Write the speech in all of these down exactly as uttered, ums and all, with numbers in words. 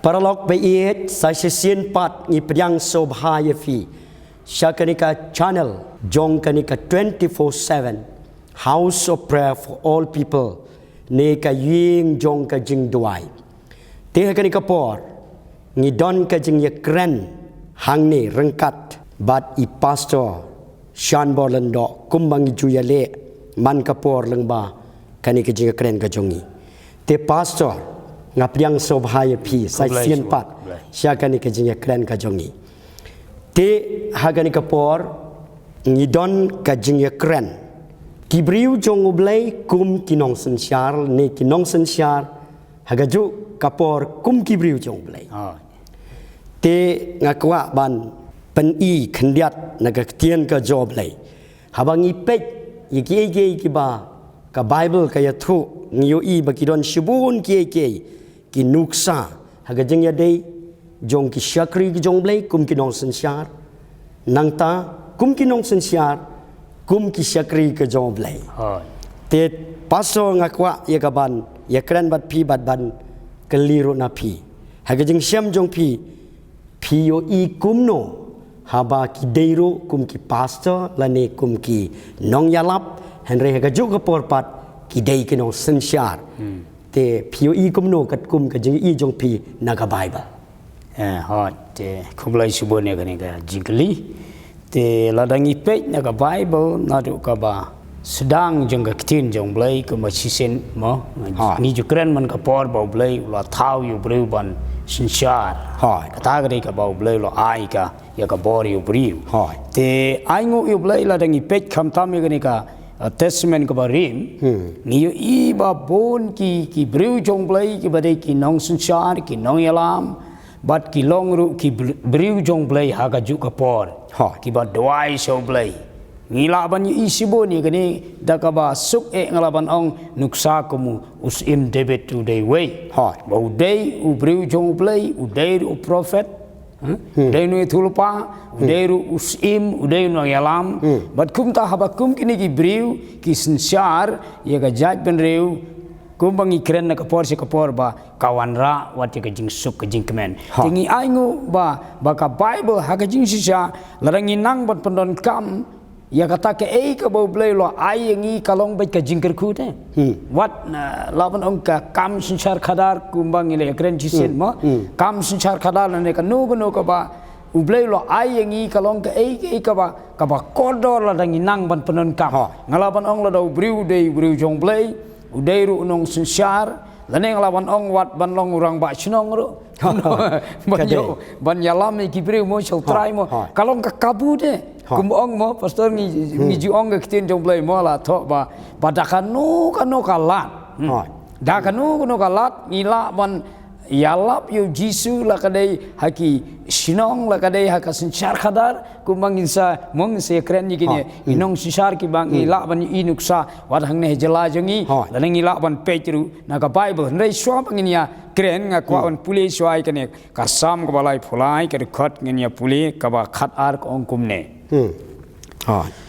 Paralok ba ïeit, sa shisien pat ngi pdiang sngewbha ïa phi sha kane ka channel jong kane ka twenty-four seven House of Prayer for All People, ne ka ïing jong ka jingduwai. Te ha kane ka por ngi don ka jingïakren hangne ryngkat bad i Pastor Shanbor Lyngdoh, kumba ngi ju ïaleh man ka por lyngba kane ka jingïakren ka jong ngi. Te Pastor, nga pdiang sngewbha ïa phi sa shisien pat sha kane ka jingïakren ka jong ngi. Te ha kane ka por ngi don ka jingïakren, ki briew jong U Blei kum ki nongsynshar, ne ki nongsynshar ha kajuh ka por kum ki briew jong U Blei. Te nga kwah ban pyni khyndiat na ka ktien ka jong U Blei. Haba ngi peit ïa kiei kiei kiba ka Baibl ka ïathuh, ngi ïohi ba ki don shibun kiei kiei ki nuksa ha ka jingïadei jong ki shakri ka jong U Blei kum ki nongsynshar. Nangta kum ki nongsynshar, kum ki shakri ka jong U Blei. Te Pastor, nga kwah ïa ka ban ïakren bad phi bad ban kylli ruh na phi, ha ka jingshem jong phi, phi ïohi kumno haba ki dei ruh kum ki pastor lane kum ki nongïalap, hynrei ha kajuh ka por pat ki dei ki nongsynshar? Te phi ïohi kumno katkum ka jingïohi jong phi na ka Baibl? Eh, hooid, te khublei shibun ïa kane ka jingkylli. Te lada ngi peit na ka Baibl, naduh kaba sdang jong ka ktien jong U Blei, kumba shisien mo ngi ju kren man ka por ba U Blei u la thaw ïa u briew ban synshar. Kata ka dei kaba U Blei u la ai ka ïa ka bor ïa u briew. Te ainguh ïa U Blei, lada ngi peit khamtam ïa kane ka, uh, Testament kaba rim, ngi ïohi ba bun ki, ki briew jong U Blei kiba dei ki nongsynshar, ki nongïalam, bad ki long ruh ki br-, briew jong U Blei ha kajuh ka por kiba duwai sha U Blei. Ngi lah ban ïohi shibun ïa kane, da kaba suk eh nga lah ban ong, nuksa kum u Syiem David u dei uwei. Ba u dei u briew jong U Blei, u dei ruh u prophet. U dei u nongïathuhlypa, u dei ruh u syiem, u dei u nongïalam. Bad kumta haba kum kine ki briew ki synshar ïa ka jaitbynriew, kumba ngi kren na ka por sha ka por ba ka wanrah wat ïa ka jingsuk ka jingkmen. Te ngi ainguh ba, ba ka Baibl ha ka jingshisha, lada ngi nang ban pyndonkam ïa kata kaei kaba U Blei u la ai ïa ngi, ka long beit ka jingkyrkhu te. Wat, uh, lah ban ong ka kam synshar khadar, kumba ngi la ïakren shisien mo. Kam synshar khadar lane kano kano kaba U Blei u la ai ïa ngi ka long kaei kaei kaba, kaba kordor lada ngi nang ban pyndonkam. Nga lah ban ong lada u briew u dei u briew jong U Blei, u dei ruh u nongsynshar, lane nga lah ban ong wat ban long u rangbah shnong ruh. Ban ïoh, ban ïalam ïa ki briew mo, sha U Trai mo. Ka long ka kabu te. Kumba ong mo, Pastor, ngi, ngi ju ong ka ktien jong U Blei mo, la thoh ba, ba da kano kano ka lad. Da kano kano ka lad ngi lah ban ïalap ïa U Jisu, la ka dei ha ki shnong, la ka dei ha ka synshar khadar, kumba ngin sa, mo ngin sa ïakren ïa kine ki nongsynshar kiba ngi lah ban ïohi nuksa wat hangne ha jylla jong ngi, lane ngi lah ban peit ruh na ka Baibl. Hynrei shuwa ba ngin ïakren, nga kwah ban pule shuwa ïa kane ka Salm kaba laiphew lai, ka dkhot ngin ïa pule, kaba khatar ka ong kumne.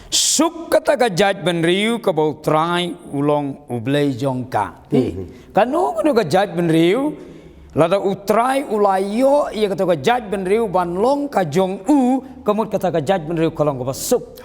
Suk kata ka jaitbynriew kaba U Trai u long U Blei jong ka. Kano kano ka jaitbynriew, lada U Trai u la ïoh ïa kata ka jaitbynriew ban long ka jong u, ka mut kata ka jaitbynriew ka long kaba suk,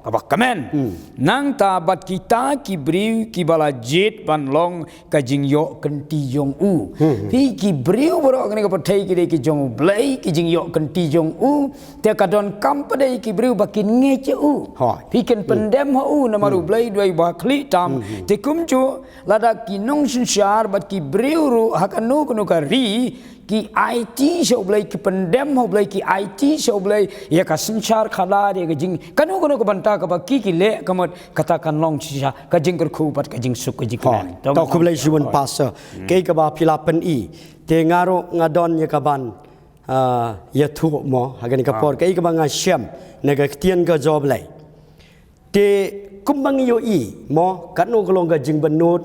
kaba kmen. Nangta bad kita ki briew kiba la jied ban long ka jingïoh kynti jong u. Phi, ki briew baroh kane ka pyrthei ki dei ki jong U Blei, ki jingïoh kynti jong u. Te ka donkam pat de ki briew ba kin ngeit ïa u. Phi, kin pyndem ha u, namar U Blei u dei uba khlieh tam. Te kumjuh lada ki nongsynshar bad ki briew ruh ha kano kano ka ri ki aiti sha U Blei, ki pyndem ha U Blei, ki aiti sha U Blei ïa ka synshar khadar, ïa ka jing, kano kano ka bynta kaba ki, ki leh, ka mut kata kan long shisha ka jingkyrkhu bad ka jingsuk ka jingkmen. To khublei shibun Pastor. Kaei kaba phi la pyni, te nga ruh nga don ïa ka ban, ah, ïathuh mo ha kane ka por, kaei kaba nga shem na ka ktien ka jong U Blei. Te kumba ngi ïohi mo, katno ka long ka jingbynnud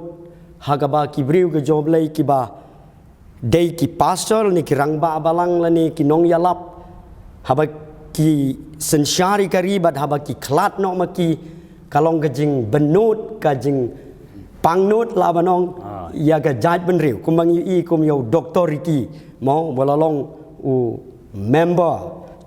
ha kaba ki briew ka jong U Blei kiba dei ki pastor ne ki rangbah balang lane ki nongïalap, haba ki synshar ïa ka ri bad haba ki khlad noh ma ki, ka long ka jingbynnud, ka jingpangnud lah ban ong. ïa ka jaitbynriew, kumba ngi ïohi kum ïa u Doktor Ricky, mo, ba la long u member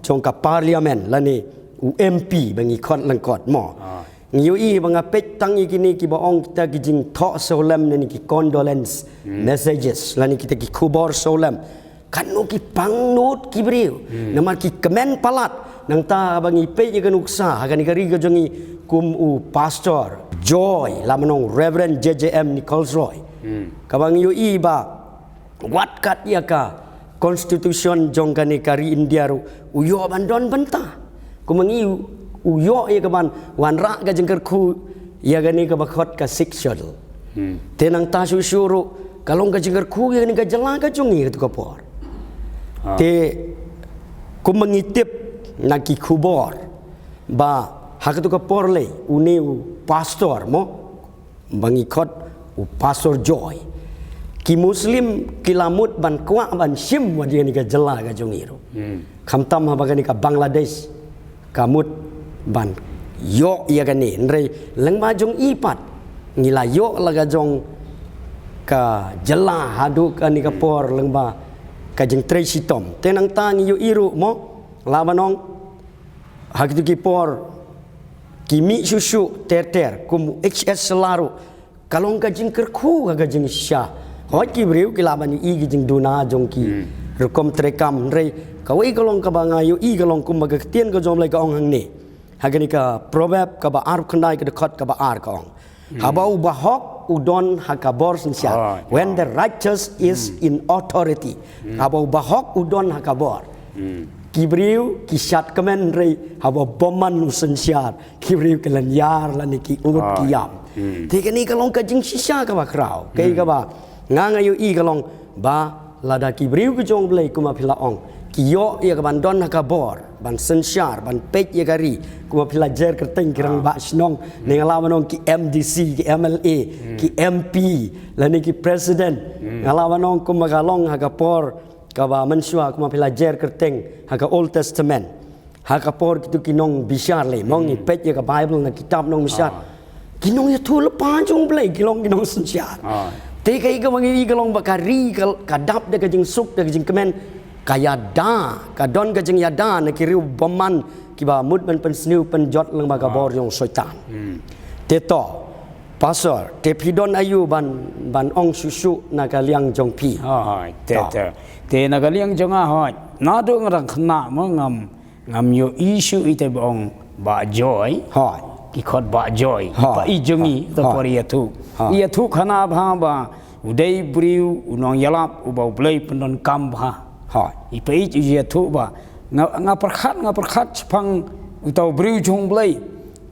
jong ka parliament, lane u M P ba ngi khot lyngkot, mo. Ah. Ngi ïohi ba nga peit tang ïa kine kiba ong kita ki jingthoh sawlem, lane ki condolence messages, lane kita ki khubor sawlem. Katno ki pangnud ki briew. Hmm. Namar ki kmen palat. Nangta ba ngi peit ïa ka nuksa ha kane ka ri ka jong ngi, kum u Pastor Joy, la mynta u Reverend J J M Nichols Roy. Hmm. Kaba ngi ïohi ba wat kat ïa ka constitution jong kane ka ri India ruh u ïoh ban don bynta. Kumba ngi u ïoh ïa ka ban wanrah ka jingkyrkhu ïa kane kaba khot ka Sixth Schedule. Hmm. Te nangta shuh shuh ruh ka long ka jingkyrkhu ïa kane ka jylla ka jong ngi ha katu ka por. Ah. Te kumba ngi tip na ki khubor ba ha katu ka por lei une u pastor, mo, ba ngi khot u Pastor Joy, ki Muslim ki la mut ban kwah ban shim wat ïa kane ka jylla ka jong ngi ruh. Hmm. Khamtam haba kane ka Bangladesh ka mut ban ïoh ïa kane, hynrei lyngba jong i pat ngi la ïoh la ka jong ka jylla haduh kane ka por lyngba ka jingtrei shitom. Te nangta ngi ïohi ruh, mo, la ban ong ha kitu ki por ki mih shuh shuh ter ter, kum u H S Shylla ruh ka long ka jingkyrkhu ka, ka jingshisha. Hooid ki briew ki lah ban ïohi ki jingduna jong ki rukom treikam, hynrei kawei ka long kaba nga ïohi ka long kumba ka ktien ka jong U Blei ka ong hangne ha kane ka Proverb kaba arphew khyndai ka dkhot kaba ar ka ong, haba u bahok u don ha ka bor synshar. Hooid. When the righteous is in authority. Haba u bahok u don ha ka bor, ki briew ki shad kmen, hynrei haba bymman u synshar ki briew ki lynñiar lane ki ud ki ïam. Hmm. Te kane ka long ka jingshisha kaba khraw, kaei kaba nga, nga ïohi ka long ba lada ki briew ki jong U Blei kumba phi la ong ki ïoh ïa ka ban don ha ka bor ban synshar, ban peit ïa ka ri, kumba phi la jer kyrteng ki rangbah shnong, ne nga lah ban ong ki M D C, ki M L A, ki M P, lane ki president, nga lah ban ong kumba ka long ha ka por kaba mynshuwa kumba phi la jer kyrteng ha ka Old Testament. Ha ka por kitu ki nongbishar lei, mo, ngi peit ïa ka Bible na kitab nongbishar. Ah. Ki nongïathuhlypa jong U Blei ki long ki nongsynshar. Ah. Te kaei kaba ngi ïohi ka long ba ka ri ka, ka dap da ka jingsuk da ka jingkmen, ka ïada, ka don ka jingïada na ki riew bymman kiba mut ban pynsniew pynjot lyngba ka bor jong u Soitan. Hmm. Te to, Pastor, te phi don aïu ban, ban ong shuh shuh na ka liang jong phi? Hooid, te, to, te. Te na ka liang jong nga, hooid, naduh nga dang khynnah, mo, ngam ngam ïohi shuh ïa ita ba ong Bah Joy. Hooid. Ki khot Bah Joy. Hooid. Ba i jong i, hooid, to por ïathuh. Hooid. Ïathuh khana bha ba u dei briew u nongïalap uba U Blei pyndonkam bha. Hooid. I peit, ïathuh ba nga, nga pyrkhat, nga pyrkhat shaphang uta u briew jong U Blei.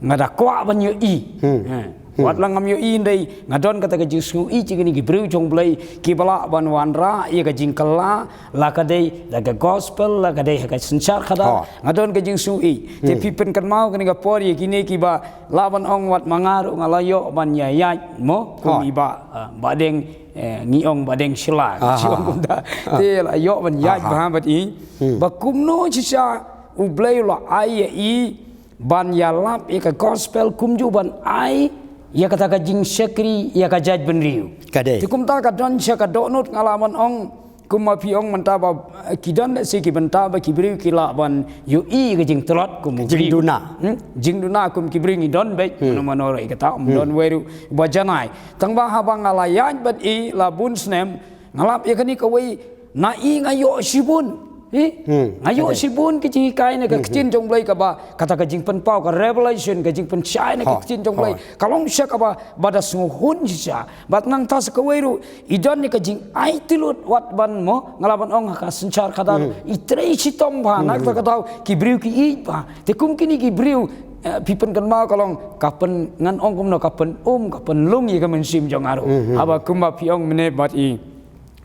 Nga da kwah ban ïohi. Hmm. Eh. Hmm. Wat la ngam ïohi, hynrei nga don kata ka jingsngewieit ïa kine ki briew jong U Blei kiba lah ban wanrah ïa ka jingkylla, la ka dei da ka gospel, la ka dei ha ka synshar khadar. Hooid. Nga don ka jingsngewieit. Te, hmm, phi pynkynmaw kane ka por ïa kine kiba lah ban ong wat ma nga ruh nga la ïoh ban ïaid, mo, kum, hooid, i Bah, ah, Bah Deng, eh, ngi ong Bah Deng Shylla. Aha. Shu ong kumta. Ah. Te la ïoh ban ïaid, aha, bha bad i. Hmm. Ba kumno shisha U Blei u la ai ïa i ban ïalap ïa ka gospel kumjuh ban ai ïa kata ka jingshakri ïa ka jaitbynriew. Ka dei. Te kumta ka don sha ka dohnud, nga lah ban ong, kumba phi ong mynta ba, eh, ki don lehse ki bynta ba ki briew ki lah ban ïohi ka jingtlot kum u briew. Jingduna. Hmm? Jingduna kum ki briew ngi don beit, hmm, mano mano ruh ïa kata, hmm, don wei ruh ba janai. Tang ba haba nga la ïaid bad i la bun snem, nga lap ïa kane kawei, na i nga ïoh shibun. Eh? Hmm. Nga ïoh, ka dei, shibun ki jinghikai na ka, hmm, ktien jong U Blei kaba, kata ka jingpynpaw, ka revelation, ka jingpynshai na ka, hooid, ktien jong U Blei. Hooid. Ka long shisha kaba, ba da sngewhun shisha. Bad nangta sa kawei ruh, i don ïa ka jingaiti lut wat ban, mo, nga lah ban ong ha ka synshar khadar, hmm, i trei shitom bha, hmm, na kata ka daw ki briew ki ïeit bha. Te kum kine ki briew, eh, phi pynkynmaw ka long ka pyn, ngan ong kumno, ka pyn-um, ka pynlung ïa ka mynsiem jong nga ruh. Hmm. Haba kumba phi ong mynne bad i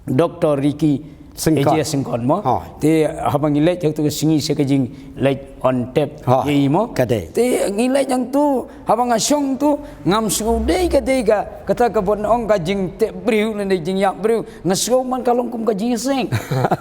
Doktor Ricky Syngkon. A J Syngkon, mo. Ha. Te haba ngi leit hangtu ka sngi sha ka jingleit on tape, ha, ïa i, mo. Ka dei. Te ngi leit hangtu, haba nga shong tu, ngam sngew dei ka dei ka, kata ka ban ong ka jingtep briew lane jingïap briew, nga sngew man ka long kum ka jingïaseng.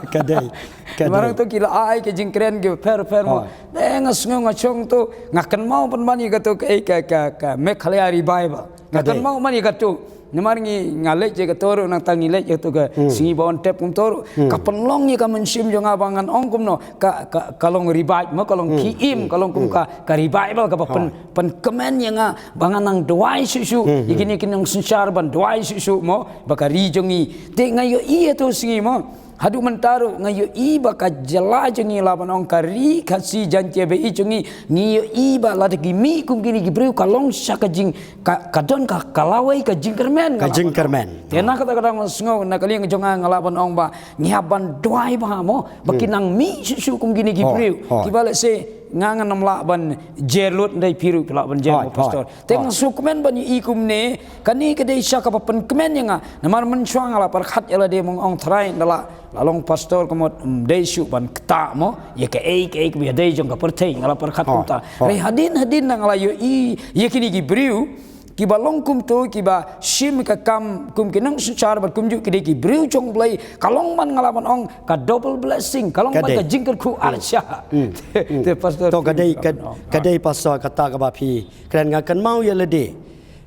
Ka dei. Ka dei. Namar to ki la ai ka jingkren ki pher pher mo. Hooid. Te nga sngew nga shong to, nga kynmaw pynban ïa kato ka, ka, ka, ka Meghalaya Revival. Nga Ka dei. kynmaw man ïa kato. Namar ngi nga leit ïa kato ruh, nangta ngi leit ïa kato ka Hmm. sngi ba wan tep kumto ruh. Hmm. Ka pynlong ïa ka mynsiem jong nga ba ngan ong kumno, ka, ka, ka long revive mo, ka long Hmm. ki im, Hmm. ka long kum Hmm. ka, ka revival kaba pyn, Hooid. pynkmen ïa nga ba ngan nang duwai shuh shuh. Hmm. Ïa kine ki nongsynshar ban duwai shuh shuh mo, ba ka ri jong ngi. Te nga ïohi ïa to sngi mo. Haduh mynta ruh nga ïohi ba ka jylla jong ngi, lah ban ong ka ri Khasi Jaiñtia Bhoi jong ngi, ngi ïohi ba lada ki mih kum kine ki briew ka long sha ka jing, ka, ka don ka, ka lawei ka jingkyrmen, Ka nga lah ban ong. jingkyrmen. Te na kata ka daw nga sngew na ka liang jong nga, nga lah ban ong ba ngi hap ban duwai bha mo ba ki Hmm. nang mih shuh shuh kum kine ki Hooid, briew. hooid. Kiba lehse nga ngan ym lah ban jer lut, ndei phi ruh phi lah ban jer Hooid, mo, Pastor. hooid. Te nga Hooid. sngewkmen ban ïohi kumne, kane ka dei sha kaba pynkmen ïa nga. Namar mynshuwa nga la pyrkhat ïa lade, nga ong tharai ynda la, la long pastor ka mut, ym dei shuh ban ktah mo ïa kaei kaei kaba ïadei jong ka pyrthei, nga la pyrkhat Hooid, kumta. hooid. Hynrei hadien hadien nga la ïohi ïa kine ki briew kiba long kumto, kiba shim ka kam kum ki nongsynshar bad kumjuh ki dei ki briew jong U Blei, ka long man, nga lah ban ong, ka double blessing, ka long Ka man dei. ka jingkyrkhu Hmm. arshah. Hmm. Te, Hmm. te Pastor To ka dei, ka, ka dei Pastor kata kaba phi kren, nga kynmaw ïa lade.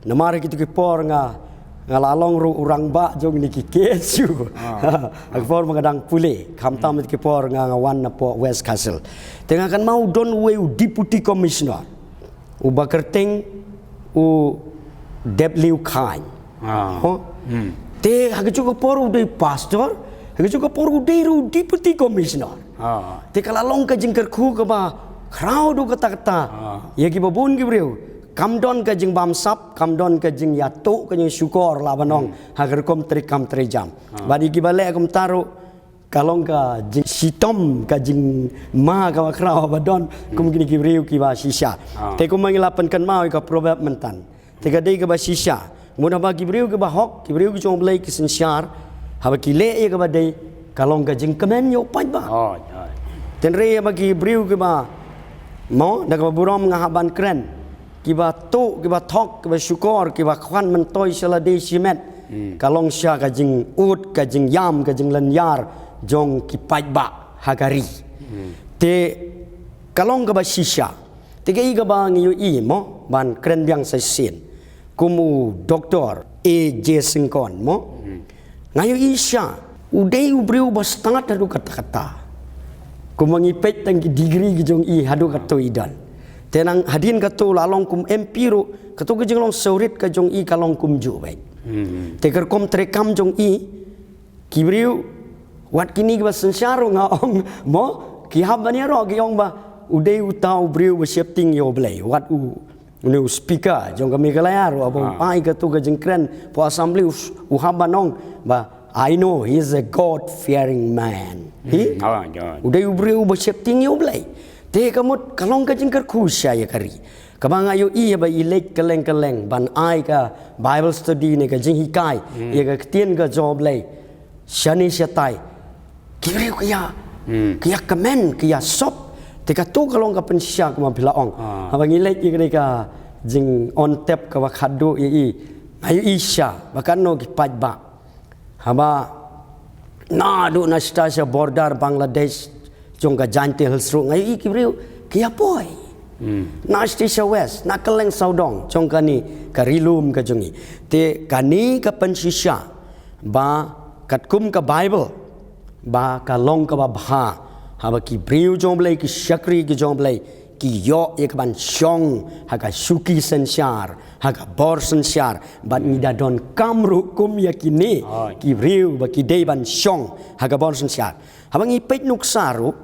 Namar kito ki por nga, nga la long ruh u rangbah jong kine ki K S U. Ah. Ha ki por ba nga dang pule, khamtam kito ki por nga, nga wan napoh West Khasi Hills. Te nga kynmaw u don uwei u Deputy Commissioner, uba kyrteng u Depliu Chyne. Ah. Ho? Hmm. Te ha kajuh ka por u dei pastor, ha kajuh ka por u dei ruh Deputy Commissioner. Ah. Te ka la long ka jingkyrkhu kaba khraw haduh katta katta. Ah. Ïa kiba bun ki briew, kam don ka jingbamsap, kam don ka jingïathuh, ka jingshukor, lah ban ong, Hmm. ha ka rukom treikam treijam. Ah. Bad ïa kiba leh kumta ruh, ka long ka jingshitom, ka jingma kaba khraw ba don kum Hmm. kine ki briew kiba shisha. Ah. Te kumba ngi la pynkynmaw ïa ka proverb mynta, te ka dei kaba shisha. Mut haba ki briew kiba hok, ki briew ki jong U Blei, ki synshar, haba ki leh ïa kaba dei, ka long ka jingkmen ïa u paidbah. Oh, yeah. Hynrei haba ki briew kiba, mo, da kaba burom nga hap ban kren, kiba thuh, kiba thok, kiba shukor, kiba khwan myntoi sha lade shimet, Hmm. ka long sha ka jingud, ka jingïam, ka jinglynñiar jong ki paidbah ha ka ri. Hmm. Te ka long kaba shisha. Te kaei kaba ngi ïohi mo, ban kren biang sa shisien, kum u Doktor A J Syngkon mo. Hmm. Nga ïohi shisha, u dei u briew ba stad haduh katta katta. Kumba ngi peit tang ki degree ki jong i haduh katto i don. Te nang hadien katto la long kum M P ruh, katto ka jinglong sawrit ka jong i ka long kumjuh beit. Hmm. Te ka rukom treikam jong i, ki briew, wat kine kiba synshar ruh nga ong mo, ki hap ban ïaroh, ki ong ba u dei uta u briew ba sheptieng ïa U Blei. Wat u, une u speaker jong ka Meghalaya ruh, haba u Ah. ai katto ka jingkren hapoh assembly, u, u hap ban ong ba, "I know he is a God fearing man." He? Hmm. Ah, yeah. U dei u briew ba sheptieng ïa U Blei. Te ka mut ka long ka jingkyrkhu shisha ïa ka ri. Kaba nga ïohi haba i leit kylleng kylleng ban ai ka Bible study ne ka jinghikai Hmm. ïa ka ktien ka jong U Blei shane shatai, ki briew ki ïa, Hmm. ki ïa kmen, ki ïa sop. Te kato ka long ka pynshisha kumba phi la ong. Ah. Haba ngi leit ïa kane ka jingong tep kaba khatduh ïa i, nga ïohi shisha ba katno ki paidbah, haba naduh na shisha sha border Bangladesh jong ka Jaintia Hills ruh, nga ïohi ki briew ki ïa poi. Hmm. Na shisha sha West, na kylleng sawdong jong kane ka ri lum ka jong i. Te kane ka pynshisha ba katkum ka Bible, ba ka long kaba bha haba ki briew jong U Blei, ki shakri ki jong U Blei, ki ïoh ïa ka ban shong ha ka shuki synshar, ha ka bor synshar, bad ngi da donkam ruh kum ïa kine, Hooid. ki briew ba ki dei ban shong ha ka bor synshar. Haba ngi peit nuksa ruh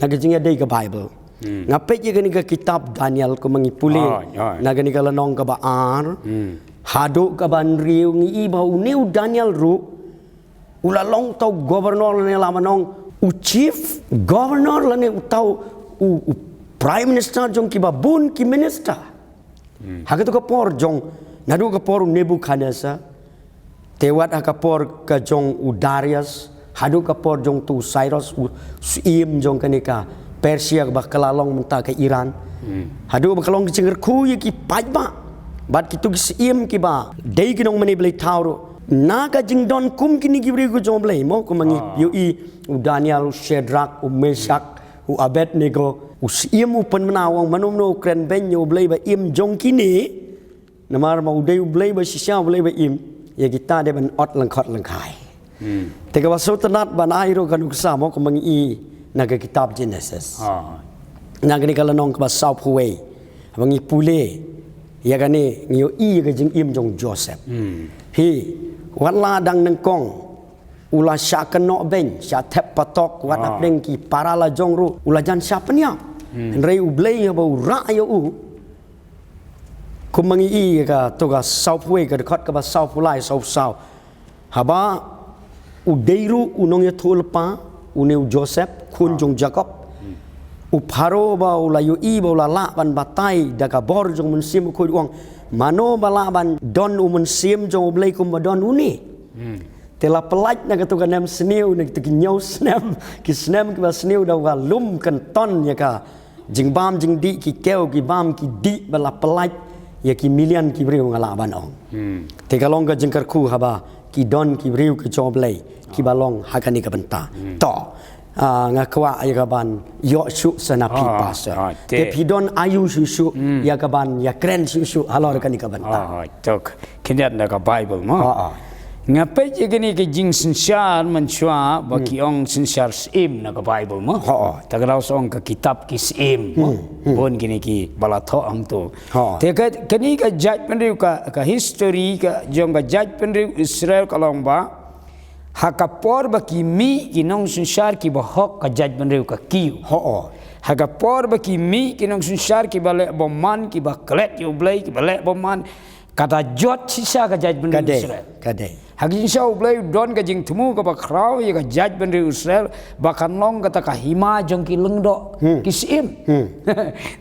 na ka jingïadei ka Bible, Hmm. nga peit ïa kane ka kitab Daniel, kumba ngi pule, Hooid, hooid. na kane ka lynnong kaba ar, Hmm. haduh kaba hynriew, ngi i ba une u Daniel ruh u la long uta u governor lane lah ban ong u chief governor lane uta u, u prime minister jong kiba bun ki minister. Hmm. Ha kato ka por jong, naduh ka por u Nebuchadnezzar, te wat ha ka por ka jong u Darius, haduh ka por jong uto u Cyrus, u syiem jong kane ka Persia kaba kylla long mynta ka Iran. Hmm. Haduh ba ka long ka jingkyrkhu ïa ki paidbah bad kito ki syiem kiba dei ki nongmane blei thaw ruh. Na ka jingdon kum kine ki briew ki jong U Blei mo, kumba ngi ïohi u Daniel, u Shadrach, u Meshach, u Abednego, u syiem u pynbna, u ong mano mano u kren beiñ ïa U Blei ba im jong kine. Namar ba u dei U Blei ba shisha, U Blei ba im, ïa kita dei ban ot lyngkhot lyngkhai. Te kaba sngewtynnat ban ai ruh ka nuksa mo, kumba ngi i na ka kitab Genesis, na kane ka lynnong kaba sawphew wei, haba ngi pule ïa kane, ngi ïohi ïa ka jingim jong Joseph. Phi, wat la dang nyngkong u la shah kynnoh beiñ, shah thep patok, wat hapdeng ki para la jong ruh u la jan shah pynïap. Hynrei U Blei haba u rah ïa u, kumba ngi i ïa kato ka sawphew wei, ka dkhot kaba sawphew lai, sawphew saw, haba u dei ruh u nongïathuhlypa, une u Joseph, khun jong Jakob, u Pharaoh ba u la ïohi ba u la lah ban batai da ka bor jong u Mynsiem Bakhuid, u ong mano ba lah ban don u Mynsiem jong U Blei kumba don une. Te la pyllait na kato ka nemsniew, na kato ki hynñiew snem, ki snem kiba sniew da ka lum kynton ïa ka jingbam jingdih, ki kew ki bam ki dih, ba la pyllait ïa ki million ki briew, nga lah ban ong. Te ka long ka jingkyrkhu haba ki don ki briew ki jong U Blei kiba long ha kane ka bynta. To, ah, nga kwah ïa ka ban ïoh shuh sa na phi, Pastor. Te phi don aïu shuh shuh ïa ka ban ïakren shuh shuh halor kane ka bynta? To, khyndiat na ka Bible mo. Nga peit ïa kine ki jingsynshar mynshuwa ba ki ong synshar syiem na ka Bible mo. Ta ka daw sa ong ka kitab Ki Syiem mo. Bun kine kiba la thoh hangto. Te ka, kane ka jaitbynriew, ka, ka history ka jong ka jaitbynriew Israel ka long ba ha ka por ba ki mih ki nongsynshar kiba hok, ka jaitbynriew ka kiew. Ha ka por ba ki mih ki nongsynshar kiba leh bymman, kiba klet ïa U Blei, kiba leh bymman, ka da jot shisha ka jaitbynriew Israel. Ha ka jingshisha U Blei u don ka jingthmu kaba khraw ïa ka jaitbynriew Israel ba kan long kata ka hima jong ki lyngdoh, ki syiem.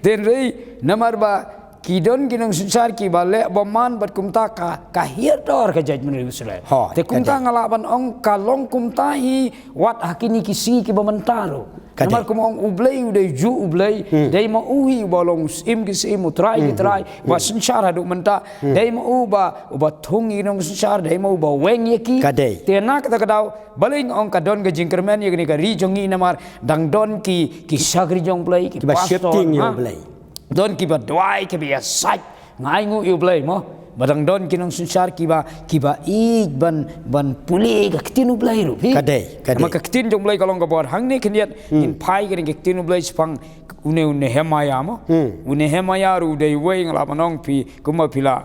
Te hynrei namar ba ki don ki nongsynshar kiba leh bymman bad kumta ka, ka hiar dor ka jaitbynriew Israel. Te kumta nga lah ban ong ka long kumta hi wat ha kine ki sngi kiba mynta ruh. Namar kumba ong U Blei u dei juh U Blei, dei ma u hi uba long u Syiem ki syiem, u Trai ki trai, uba synshar haduh mynta. Dei ma u uba, uba thung ïa ki nongsynshar, dei ma u uba weng ïa ki. Te na kata ka daw balei nga ong ka don ka jingkyrmen ïa kane ka ri jong ngi, namar dang don ki, ki shakri jong U Blei, ki pastor, don kiba duwai, kiba ïasaid, nga ainguh ïa U Blei mo, ba dang don ki nongsynshar kiba, kiba ïeit ban, ban pule ka ktien U Blei ruh phi. Namar ka ktien jong U Blei ka long kaba bor. Hangne khyndiat ngin phai kane ka ktien U Blei shaphang une u Nehemiah mo. U Nehemiah ruh u dei uwei, nga lah ban ong phi, kumba phi la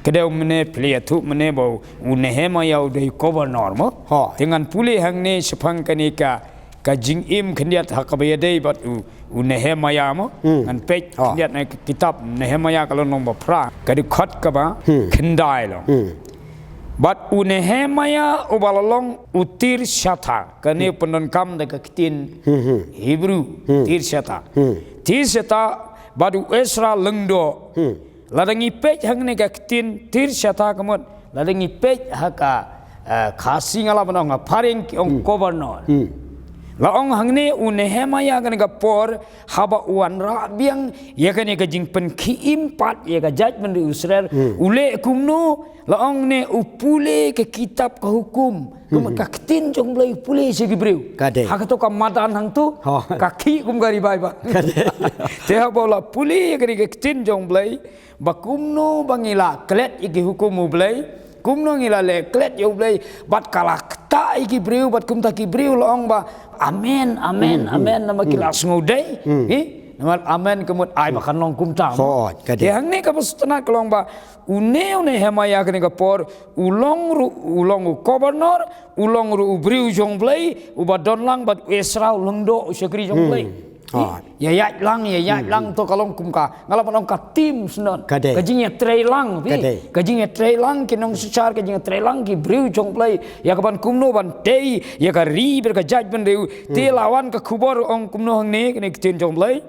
kdew mynne, phi la ïathuh mynne ba u Nehemiah u dei governor mo. Te ngan pule hangne shaphang kane ka, ka jingim khyndiat ha kaba ïadei bad u, u Nehemiah mo. Ngan peit khyndiat na ka kitab Nehemiah ka lynnong ba phra, ka dkhot kaba khyndai long. Bad u Nehemiah uba la long u Tirshatha, kane u pyndonkam da ka ktien Hebrew, Tirshatha. Tirshatha, bad u Ezra lyngdoh. Lada ngi peit hangne ka ktien Tirshatha ka mut, lada ngi peit ha ka, eh, Khasi nga lah ban ong, ha phareng ki ong governor. La ong hangne u Nehemiah kane ka por, haba u wanrah biang ïa kane ka jingpynkhie im pat ïa ka jaitbynriew Israel, u leh kumno, la ong ne u pule ka kitab ka hukum. Ka mut ka ktien jong U Blei u pule sha ki briew. Ha kato ka madan hangto, ka khih kum ka ri bai ba. Te haba u la pule ïa kane ka ktien jong U Blei, ba kumno ba ngi la klet ïa ki hukum U Blei, kumno ngi la leh klet ïa U Blei, bad ka la ktah ïa ki briew, bad kumta ki briew la ong ba, amen, amen, amen, namar ki la sngewdei. Namar amen ka mut ai ba kan long kumta. Te hangne kaba sngewtynnat ka long ba, une u Nehemiah kane ka por, u long ruh, u long u governor, u long ruh u briew jong U Blei, uba don lang bad u Ezra u lyngdoh u shakri jong U Blei. Ïa ïaid lang, ïa ïaid lang, to ka long kum ka, nga lah ban ong ka team syndon. Ka jingïatreilang phi. Ka jingïatreilang ki nongsynshar, ka jingïatreilang ki briew jong U Blei ïa ka ban kumno ban tei ïa ka ri bad ka jaitbynriew. Te la wan ka khubor ong kumno hangne, kane ka ktien jong U Blei.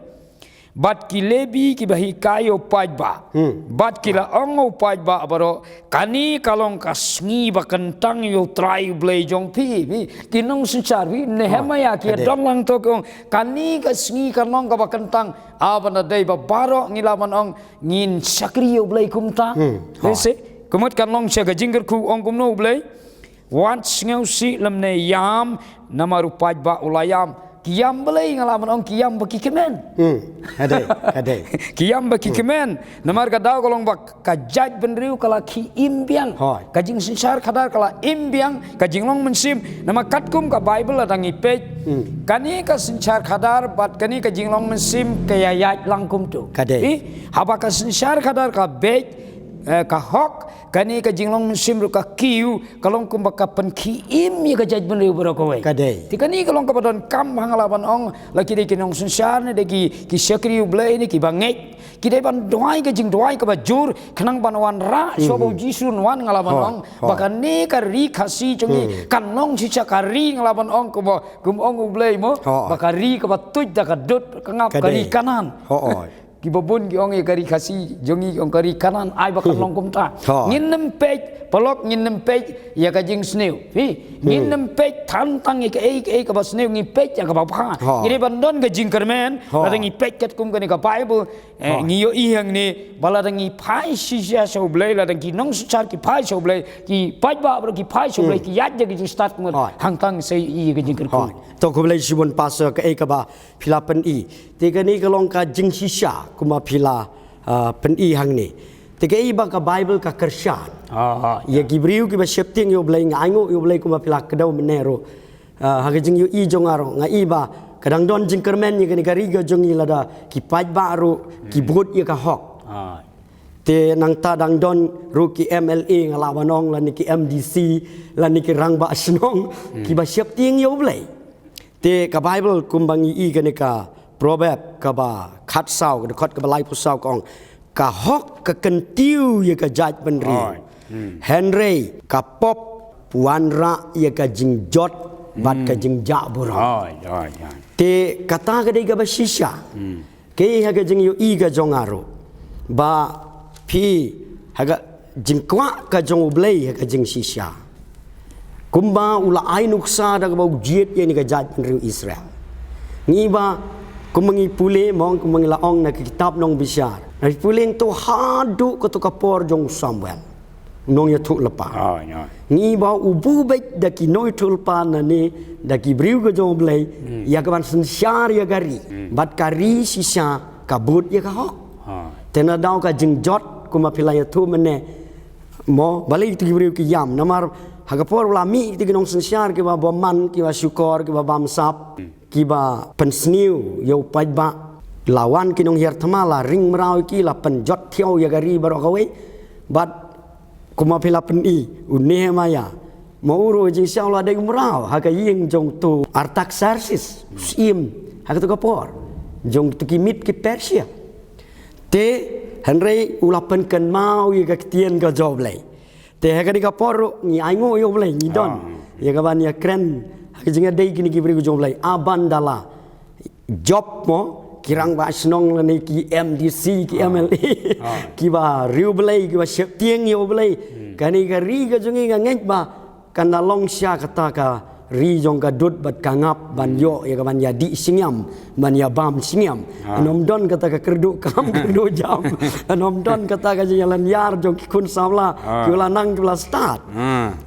Bad ki Lebi kiba hikai ïa u paidbah. Bad ki la ong ïa u paidbah baroh, kane ka long ka sngi ba kyntang ïa U Trai U Blei jong phi, phi. Ki nongsynshar phi, Nehemiah ki ïa don lang to ki ong, kane ka sngi kan long kaba kyntang, ah, ban da dei ba baroh ngi lah ban ong ngin shakri ïa U Blei kumta. Te se, Ka mut kan long sha ka jingkyrkhu, ong kumno U Blei? Wat sngewsih lymne ïam, namar u paidbah u la ïam. Ki ïam balei? Nga lah ban ong ki ïam ba ki kmen. Hmm. Ka dei, ka dei. Ki ïam ba ki kmen. Namar ka daw ka long ba ka jaitbynriew ka la khie im biang. Hooid. Ka jingsynshar khadar ka la im biang, ka jinglong mynsiem. Namar katkum ka Baibl lada ngi peit, hmm, kane ka synshar khadar bad kane ka jinglong mynsiem ka ïaid lang kumto. Ka dei. Haba ka synshar khadar ka beit, eh, ka hok, kane ka jinglong mynsiem ruh ka kiew, ka long kumba ka pynkhie im ïa ka jaitbynriew baroh kawei. Ka dei. Te kane ka long kaba donkam ha, nga lah ban ong, la ki dei ki nongsynshar ne dei ki, ki shakri U Blei ne kiba ngeit, ki dei ban duwai ka jingduwai kaba jur khnang ban wanrah shuwa ba U Jisu un wan, nga lah ban ong, ba kane ka ri Khasi jong ngi kan long shisha ka ri, nga lah ban ong, kumba kum ong U Blei mo, ba ka ri kaba tuid da ka dud ka ngap, ka ri Kanaan. Kiba bun ki ong ïa ka ri Khasi jong ngi, ki ong ka ri Kanaan, ai ba kan long kumta. Ngin nym peit, paralok, ngin nym peit ïa ka jingsniew. Phi, ngin nym peit tang tang ïa kaei kaei kaba sniew, ngi peit ïa kaba bha. Ngi dei ban don ka jingkyrmen lada ngi peit katkum kane ka Baibl. Eh, ngi ïohi hangne ba lada ngi phai shisha sha U Blei, lada ki nongsynshar ki phai sha U Blei, ki paidbah baroh ki phai sha U Blei, ki ïaid ïa ka jingstad, ka mut hangta ngin sa ïohi ïa ka jingkyrkhu. To khublei shibun Pastor, kaei kaba phi la pyni. Te kane ka long ka jingshisha kumba phi la, ah, pyni hangne. Te kaei ba ka Baibl ka kyrshan ïa ki briew kiba sheptieng ïa U Blei, nga ainguh ïa U Blei kumba phi la kdew mynne ruh. Ah, ha ka jingïohi jong nga ruh nga i ba ka dang don jingkyrmen ïa kane ka ri ka jong ngi lada ki paidbah ruh ki bud ïa ka hok. Te nangta dang don ruh ki M L A, nga lah ban ong, lane ki M D C, lane ki rangbah shnong kiba sheptieng ïa U Blei. Te ka Baibl kumba ngi i kane ka Proverb kaba khatsaw, ka dkhot kaba laiphew saw ka ong, ka hok ka kyntiew ïa ka jaitbynriew. Hynrei ka pop wanrah ïa ka jingjot bad ka jingjah burom. Te kata ka dei kaba shisha. Kaei ha ka jingïohi ka jong nga ruh ba phi, ha ka jingkwah ka jong U Blei ha ka jingshisha, kumba u la ai nuksa da kaba u jied ïa kane ka jaitbynriew Israel. Ngi ba kumba ngi pule mo, kumba ngi la ong na ka kitab Nongbishar, ngi pule to haduh kato ka por jong u Samuel nongïathuhlypa. Ngi ba u buh beit da ki nongïathuhlypa lane da ki briew ka jong U Blei ïa ka ban synshar ïa ka ri. Bad ka ri shisha ka bud ïa ka hok. Te na daw ka jingjot kumba phi la ïathuh mynne mo, balei kito ki briew ki ïam? Namar ha ka por ba la mih kito ki nongsynshar kiba bymman, kiba shukor, kiba bamsap, kiba pynsniew ïa u paidbah, la wan ki nonghiar thma, la ring mraw ïa ki, la pynjot thiaw ïa ka ri baroh kawei. Bad kumba phi la pyni, u Nehemiah mo, u ruh jingshisha u la dei u mraw ha ka ïing jong uto u Artaxerxes, u syiem ha kato ka por jong uto ki Mid ki Persia. Te hynrei u la pynkynmaw ïa ka ktien ka jong U Blei. Te ha kane ka por ruh ngi ainguh ïa U Blei, ngi don ïa ka ban ïakren ha ka jingïadei kine ki briew jong U Blei. Aban da la jop mo, ki rangbah shnong lane ki M D C, ki M L A, kiba riewblei, kiba sheptieng ïa U Blei. Kane ka ri ka jong ngi, nga ngeit ba kan da long shisha kata ka ri jong ka dud bad ka ngap ban ïoh ïa ka ban ïadih shngiam, ban ïabam shngiam. Yn ym don kata ka kyrduh kam kyrduh jam. Yn ym don kata ka jingïalaniar jong ki khun samla kiba la nang kiba la stad.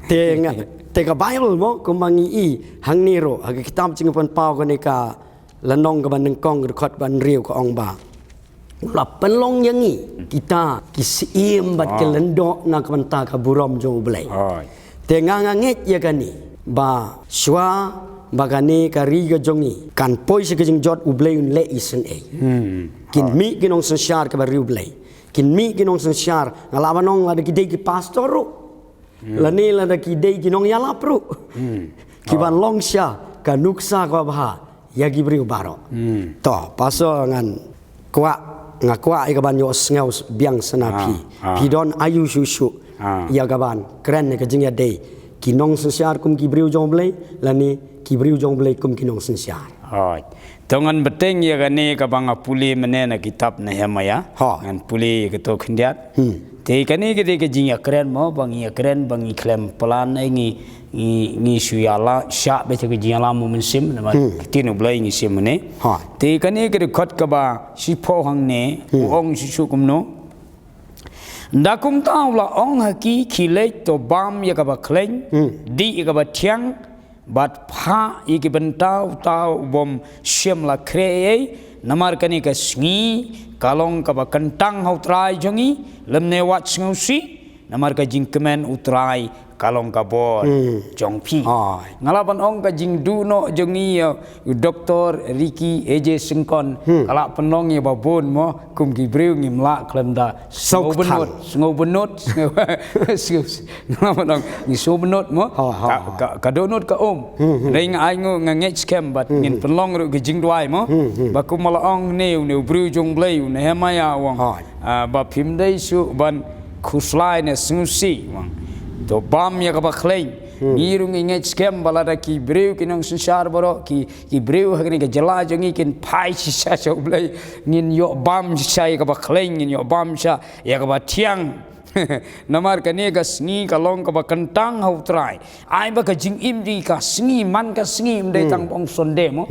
Te nga, te ka Baibl mo, kumba ngi i hangne ruh ha ka kitab Jingpynpaw kane ka lynnong kaba nyngkong, ka dkhot ba hynriew, ka ong ba u la pynlong ïa ngi kita ki syiem bad ki lyngdoh na ka bynta ka burom jong U Blei. Te nga, nga ngeit ïa kane ba shuwa ba kane ka ri ka jong ngi kan poi sha ka jingjot, U Blei un leh isynei. Kin mih ki nongsynshar kiba riewblei. Kin mih ki nongsynshar, nga lah ban ong lada ki dei ki pastor ruh, lane lada ki dei ki nongïalap ruh, ki ban long shisha ka nuksa kaba bha ïa ki briew baroh. To, Pastor, ngan kwah, nga kwah ïa ka ban ïohsngew biang sa na phi. Phi don aïu shuh shuh ïa ka ban kren ïa ka jingïadei ki nongsynshar kum ki briew jong U Blei, lane ki briew jong U Blei kum ki nongsynshar? To ngan bteng ïa kane kaba nga pule mynne na kitab Nehemiah. Ngan pule ïa kato khyndiat. Te kane ka dei ka jingïakren mo, ba ngi ïakren, ba ngi khlem plan, eh, ngi, ngi, ngi shu ïalap shah beit ha ka jingïalam u Mynsiem, namar ka ktien U Blei ngi shim mynne. Te kane ka dkhot kaba shiphew hangne, u ong shuh shuh kumno? Nda kumta u la ong ha ki, khie leit, to bam ïa kaba khleiñ, dih ïa kaba thiang, bad phah ïa ki bynta uta u bym shym la khreh ei ei, namar kane ka sngi ka long kaba kyntang ha U Trai jong ngi, lymne wat sngewsih, namar ka jingkmen U Trai ka long ka bor jong phi. Nga lah ban ong ka jingduh noh jong ngi ïa u Doktor Ricky A J Syngkon ka lah pynlong ïa ba bun mo, kum ki briew ngim lah khlem da sngewbynnud, sngewbynnud, sngew, sngew, nga lah ban ong ngi sngewbynnud mo. Ka, ka, ka dohnud ka um. Dei nga ai ngu nga ngeit skhem bad ngin pynlong ruh ki jingduwai mo. Ba kum ma la ong ne, ne u briew jong Blei u Nehemiah u ong. Ah, ba phim dei shuh ban khuslai ne sngewsih, u ong. To bam ïa kaba khleiñ. Ngi ruh ngi ngeit skhem ba lada ki briew ki nongsynshar baroh ki, ki briew ha kane ka jylla jong ngi kin phai shisha sha U Blei, ngin ïoh bam shisha ïa kaba khleiñ, ngin ïoh bam shisha ïa kaba thiang. Namar kane ka sngi ka long kaba kyntang ha U Trai. Ai ba ka jingim jong ngi ka sngi man ka sngi, ym dei tang ba ong Sunday mo.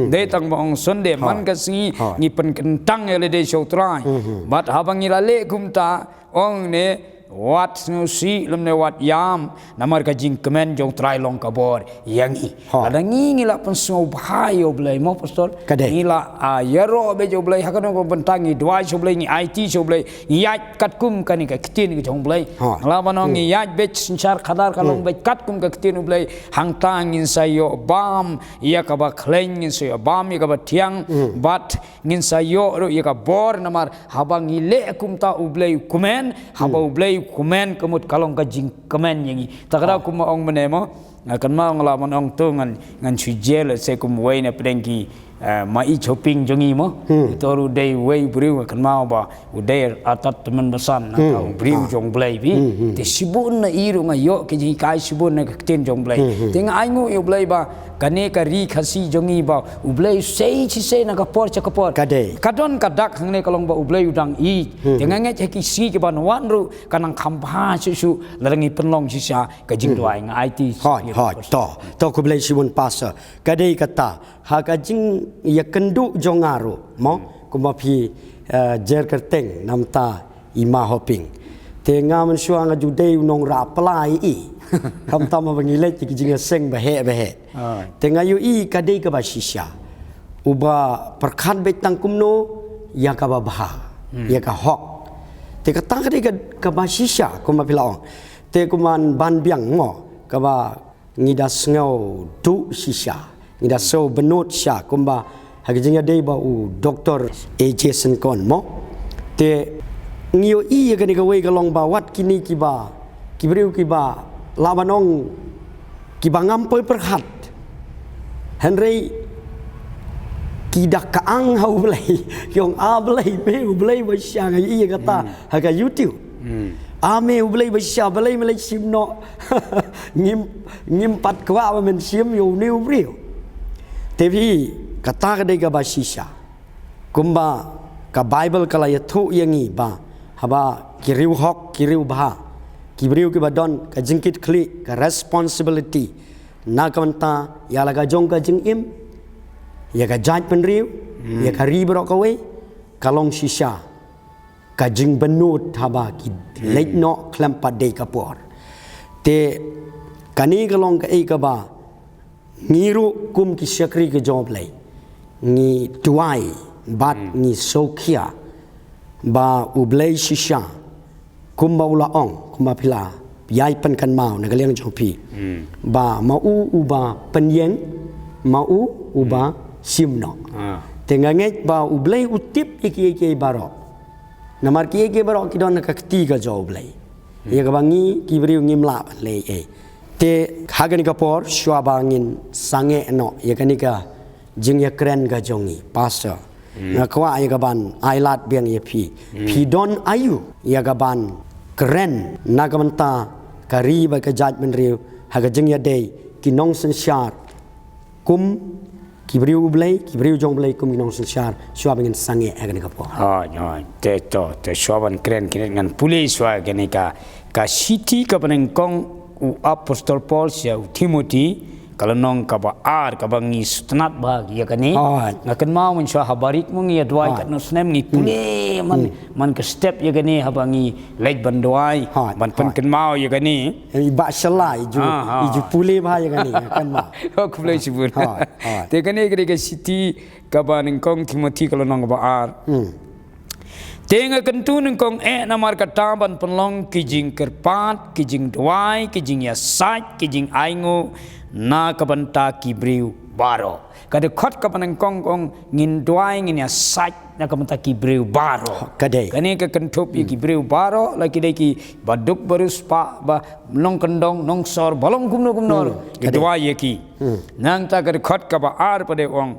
Dei tang ba ong Sunday, man ka sngi ngi pynkyntang ïa lade sha U Trai. Bad haba ngi la leh kumta, ong ne, wat sngewsih lymne wat ïam, namar ka jingkmen jong U Trai long ka bor ïa ngi. Lada ngi, ngi la pynsngewbha ïa U Blei mo, Pastor. Ngi la, ah, ïaroh beit ïa U Blei, ha kano ka bynta ngi duwai sha U Blei, ngi aiti sha U Blei, ngi ïaid katkum kane ka ktien ka jong U Blei. Nga lah ban ong ngi ïaid beit synshar khadar ka long beit katkum ka ktien U Blei, hangta ngin sa ïoh bam ïa kaba khleiñ, ngin sa ïoh bam ïa kaba thiang, bad ngin sa ïoh ruh ïa ka bor, namar haba ngi leh kumta U Blei u kmen, haba U Blei u kmen ka mut ka long ka jingkmen ïa ngi. Ta ka daw kum ma ong mynne mo, nga kynmaw nga lah ban ong to ngan, ngan shu jia lehse kum wei na pdeng ki, eh, ma i shopping jong ngi mo. Ito ruh dei wei u briew nga kynmaw ba u dei artat tymmen basan na ka u briew jong Blei phi. Te shibun na i ruh nga ïoh ki jinghikai shibun na ka ktien jong Blei. Te nga ai nguh ïa U Blei ba kane ka ri Khasi jong ngi ba U Blei u sei shisei na ka por sha ka por. Ka don ka dak hangne ka long ba U Blei u dang ïeit. Te nga ngeit ha ki sngi ki ban wan ruh ka nang kham bha shuh shuh lada ngi pynlong shisha ka jingduwai, nga aiti. Hooid, hooid, to, to khublei shibun Pastor. Ka dei kata, ha ka jingïakynduh jong nga ruh mo, kumba phi, eh, jer kyrteng namta i ma Hoping. Te nga mynshuwa nga ju dei u nongrah pla ïa i. Khamtam haba ngi leit ki jingïaseng baheh baheh. Te nga ïohi ka dei kaba shisha uba pyrkhat beit tang kumno ïa kaba bha, ïa ka hok. Te kata ka dei ka, kaba shisha kumba phi la ong. Te kumban ban biang mo, kaba ngi da sngewduh shisha, ngi da sngewbynnud shisha kumba ha ka jingïadei bad u Doktor A J Syngkon mo. Te ngi ïohi ïa kane kawei ka long ba wat kine kiba, ki briew kiba lah ban ong kiba ngam poi pyrkhat, hynrei ki da ka ang ha U Blei, ki ong, A Blei, me U Blei ba shisha, nga ïohi ïa kata ha ka YouTube. A me U Blei ba shisha, balei me leit shim noh. Ngim, ngim pat kwah ba men shim ïa une u briew. Te phi, kata ka dei kaba shisha. Kumba ka Baibl ka la ïathuh ïa ngi ba haba ki riewhok, ki riewbha, ki briew kiba don ka jingkitkhlieh, ka responsibility na ka bynta ïa la ka jong ka jingim, ïa ka jaitbynriew, ïa ka ri baroh kawei, ka long shisha ka jingbynnud haba ki leit noh khlem pat dei ka por. Te kane ka long kaei kaba ngi ruh kum ki shakri ka jong U Blei ngi duwai bad ngi sngewkhia ba U Blei shisha, kumba u la ong, kumba phi la ïai pynkynmaw na ka liang jong phi, ba ma u uba pynïeng, ma u uba shim noh. Te nga ngeit ba U Blei u tip ïa kiei kiei baroh. Namar kiei kiei baroh ki don ha ka kti ka jong U Blei, ïa kaba ngi ki briew ngim lah ban leh ei ei. Te ha kane ka por shuwa ba ngin sangeh noh ïa kane ka jingïakren ka jong ngi, Pastor, nga kwah ïa kaban ailad biang ïa phi. Phi don aïu ïa kaban kren na ka bynta ka ri bad ka jaitbynriew ha ka jingïadei ki nongsynshar kum ki briew U Blei, ki briew jong U Blei kum ki nongsynshar, shuwa ba ngin sangeh ha kane ka por? Hooid, hooid. Te to, te shuwa ban kren kine ngan pule shuwa kane ka, ka shithi kaba nyngkong u Apostol Paul sha u Timothy, ka lynnong kaba ar, kaba ngi sngewtynnat bha ïa kane. Hooid. Nga kynmaw mynshuwa ha barit mo ngi ïa duwai, hooid, katno snem ngi pule man, man ka step ïa kane haba ngi leit ban duwai, hooid, ban pynkynmaw ïa kane. Eh, i ba shalai ju, ah, i ju pule bha ïa kane, nga kynmaw. Oh, khublei shibun. Hooid, hooid. Te kane ka dei ka shithi kaba nyngkong Timothi ka lynnong kaba ar. Hmm. Te nga kyntu nyngkong eh namar kata ban pynlong ki jingkyrpad, ki jingduwai, ki jingïasaid, ki jingainguh na ka bynta ki briew baroh. Ka dkhot kaba nyngkong ka ong ngin duwai, ngin ïasaid na ka bynta ki briew baroh. Ka dei. Kane ka kynthup ïa ki briew baroh, la ki dei ki baduk baruh spah, ba nongkyndong nongsor, ba long kumno kumno ruh, ka dei, duwai ïa ki. Hmm. Nangta ka dkhot kaba ar pat de ong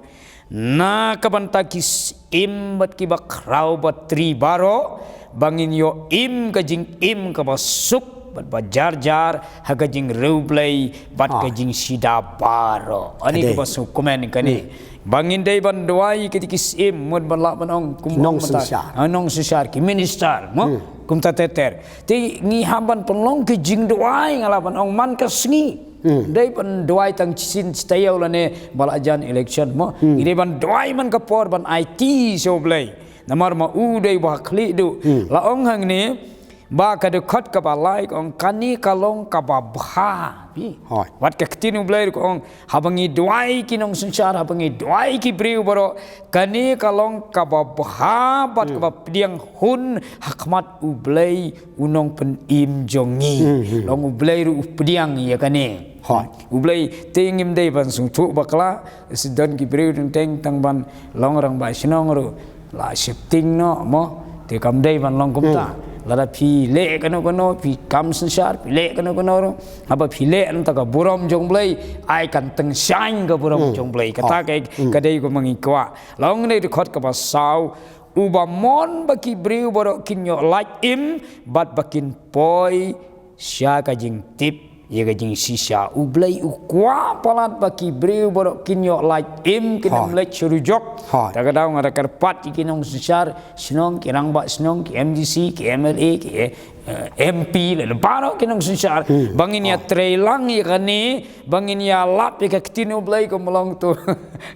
na ka bynta ki syiem bad ki bakhraw batri baroh, ba ngin ïoh im ka jingim kaba suk bad ba jar jar ha ka jingriewblei bad ka jingshida baroh. Ani kaba sngewkmen kane. Hmm. Ba ngin dei ban duwai ïa ki, ki syiem, mut ban lah ban ong kum nongsynshar. Ah, nongsynshar, ki minister mo. Hmm. Kumta ter ter. Te ngi hap ban pynlong ki jingduwai, nga lah ban ong man ka sngi. Hmm. Dei ban duwai tang shisien shi taïew lane ba la jan election mo. Hmm. Ngi dei ban duwai man ka por ban aiti sha U Blei. Namar ma u dei ba khlieh duh. Hmm. La ong hangne ba ka dkhot kaba lai ka ong kane ka long kaba bha. Phi. Hooid. Wat ka ktien U Blei ruh ka ong haba ngi duwai ki nongsynshar, haba ngi duwai ki briew baroh, kane ka long kaba bha bad kaba pdiang hun ha khmat U Blei u nongpynim jong ngi. Hmm, hmm. Long U Blei ruh u pdiang ïa kane. Hooid. U Blei te ngim dei ban sngewthuh bakla, shi don ki briew teng teng tang ban long rangbah shnong ruh la sheptieng noh mo. Te kam dei ban long kumta. Hmm. Lada phi leh kano kano, phi kam synshar, phi leh kano kano ruh, haba phi leh nangta ka burom jong U Blei, ai kan tyngshaiñ ka burom jong U Blei. Kata ka, ka dei kumba ngi kwah. La ong ne dkhot kaba saw, uba mon ba ki briew baroh kin ïoh lait im bad ba kin poi sha ka jingtip ïa ka jingshisha. U Blei u kwah palat ba ki briew baroh kin ïoh lait im, kin ym leit sha rujok. Hooid. Ta ka daw nga da kyrpad ïa ki nongsynshar shnong, ki rangbah shnong, ki M D C, ki M L A, ki, eh, M P, lada baroh ki nongsynshar. Hmm. Ba ngin ïa trei lang ïa kane, ba ngin ïa lap ïa ka ktien U Blei kumba long to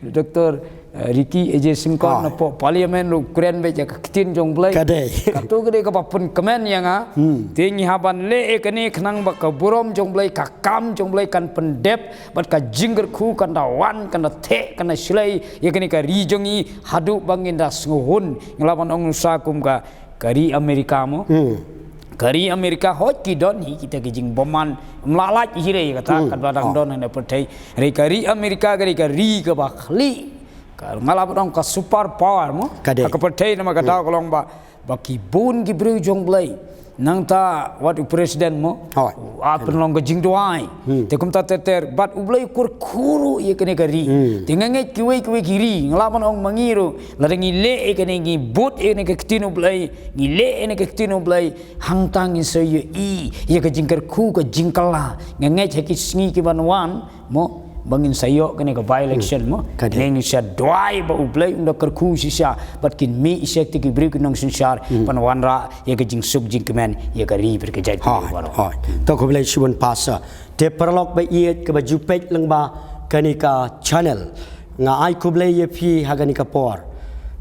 Doktor eh, Ricky A J Syngkon, ah, na pdeng parliament ruh u kren beit ïa ka ktien jong U Blei. Ka dei. Kato ka dei kaba pynkmen ïa nga. Hmm. Te ngi hap ban leh ïa kane khnang ba ka burom jong U Blei, ka kam jong U Blei kan pyndep bad ka jingkyrkhu kan da wan, kan da theh, kan da shlei ïa kane ka ri jong ngi haduh ba ngin da sngewhun. Ngi lah ban ong sa kum ka ka ri Amerika mo. Hmm. Ka ri Amerika hooid ki don hi kita ki jingbymman. Ym lah lait hi re kata, hmm, katba dang, oh, don ha pyrthei. Re ka ri Amerika ka ri, ka ri kaba khlieh. Ka, nga lah ban ong ka super power mo. Ka dei. Ha ka pyrthei namar ka daw ka long ba, ba ki bun ki briew jong U Blei. Nangta wat u president mo. Hooid. Ah, pynlong ka jingduwai. Hmm. Te kumta ter ter, bad U Blei u kyrkhu ruh ïa kane ka ri. Hmm. Te nga ngeit kiwei kiwei ki ri, nga lah ban ong ma ngi ruh, lada ngi leh ïa kane, ngi bud ïa kane ka ktien U Blei, ngi leh ïa kane ka ktien U Blei, hangta ngin sa ïohi ïa ka jingkyrkhu, ka jingkylla. Nga ngeit ha ki sngi ki ban wan mo, ba ngin sa ïoh kane ka by election mo. Hmm. Ka dei. Ngin sa duwai ba U Blei un da kyrkhu shisha bad kin mih shisha ki briew ki nongsynshar, hmm, ban wanrah ïa ka jingsuk jingkmen ïa ka ri bad ka jaitbynriew baroh. Hooid. To khublei shibun Pastor. Te paralok ba ïeit kiba ju peit lyngba kane ka channel, nga ai khublei ïa phi ha kane ka por.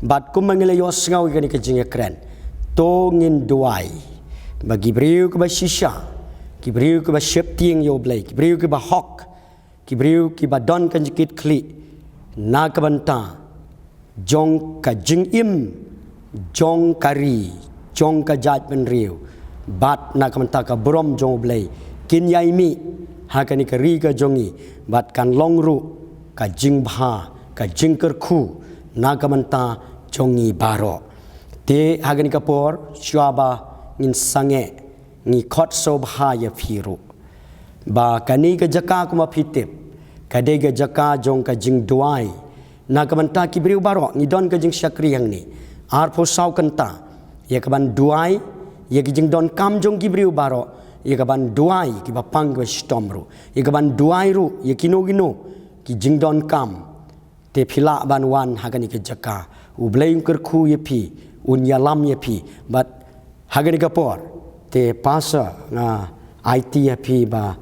Bad kumba ngi la ïohsngew ïa kane ka jingïakren, to ngin duwai ba ki briew kiba shisha, ki briew kiba sheptieng ïa U Blei, ki briew kiba hok, ki briew kiba don ka jingkitkhlieh na ka bynta jong ka jingim jong ka ri, jong ka jaitbynriew, bad na ka bynta ka burom jong U Blei, kin ïai mih ha kane ka ri ka jong ngi, bad kan long ruh ka jingbha, ka jingkyrkhu na ka bynta jong ngi baroh. Te ha kane ka por, shuwa ba ngin sangeh, ngi khot sngewbha ïa phi ruh ba kane ka jaka kumba phi tip, ka dei ka jaka jong ka jingduwai na ka bynta ki briew baroh. Ngi don ka jingshakri hangne arphew saw kynta ïa ka ban duwai ïa ki jingdonkam jong ki briew baroh, ïa ka ban duwai ïa kiba pang kiba shitom ruh, ïa ka ban duwai ruh ïa kino kino ki jingdonkam. Te phi lah ban wan ha kane ka jaka. U Blei un kyrkhu ïa phi, un ïalam ïa phi. Bad ha kane ka por, te Pastor, nga aiti ïa phi ba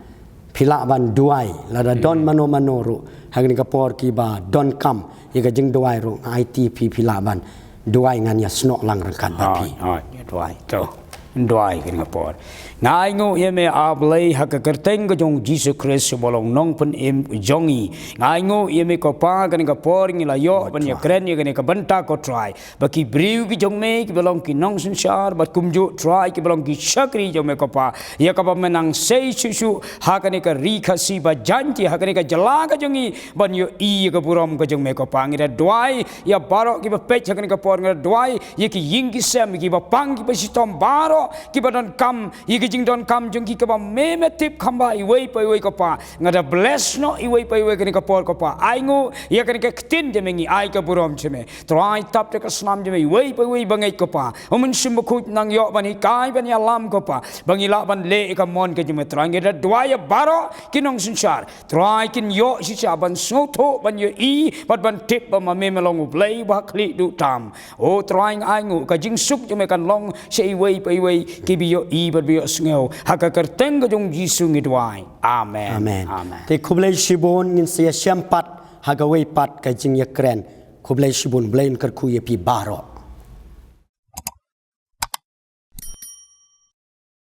Phi lah ban duwai, lada don mano mano ruh ha kane ka por kiba donkam ïa ka jingduwai ruh, nga aiti phi, phi lah ban duwai, ngan ïasnoh lang ryngkat bad phi. Hooid, hooid, duwai. To, duwai kane ka por. Nga ainguh ïa me, A Blei, ha ka kyrteng ka jong U Jisu Khrist uba long Nongpynim jong ngi. Nga ainguh ïa me ko Pa, kane ka por ngi la ïoh ban ïakren ïa kane ka bynta, ko Trai, ba ki briew ki jong me kiba long ki nongsynshar, bad kumjuh, Trai, kiba long ki shakri jong me, ko Pa, ïa kaba men nang sei shuh shuh ha kane ka Ri Khasi ba Jaiñtia, ha kane ka jylla ka jong ngi, ban ïohi ïa ka burom ka jong me, ko Pa. Ngi da duwai ïa baroh kiba peit ha kane ka por, ngi da duwai ïa ki ïing ki sem, ïa kiba pang, kiba shitom, baroh kiba donkam ïa ki jingdonkam jong ki kaba me, me tip kham bha, iwei pa iwei, ko Pa. Nga da bless noh iwei pa iwei kane ka por, ko Pa. Ainguh ïa kane ka ktien jong me, ngi ai ka burom sha me. Trai, tap da ka snam jong me, iwei pa iwei ba ngeit, ko Pa, U Mynsiem Bakhuid un nang ïoh ban hikai, ban ïalam, ko Pa, ba ngi lah ban leh ïa ka mon ka jong me. Trai, ngi da duwai ïa baroh ki nongsynshar, Trai, kin ïoh shisha ban sngewthuh, ban ïohi bad ban tip ba ma me, me long U Blei uba ha khlieh duh tam. O Trai, nga ainguh ka jingsuk jong me kan long sha iwei pa iwei kiba ïohi bad ba ïohsngew. Ha ka kyrteng ka jong U Jisu ngi duwai. Amen. Amen. Amen. Te khublei shibun, ngin sa ïashem pat ha kawei pat ka jingïakren. Khublei shibun, Blei un kyrkhu ïa phi baroh.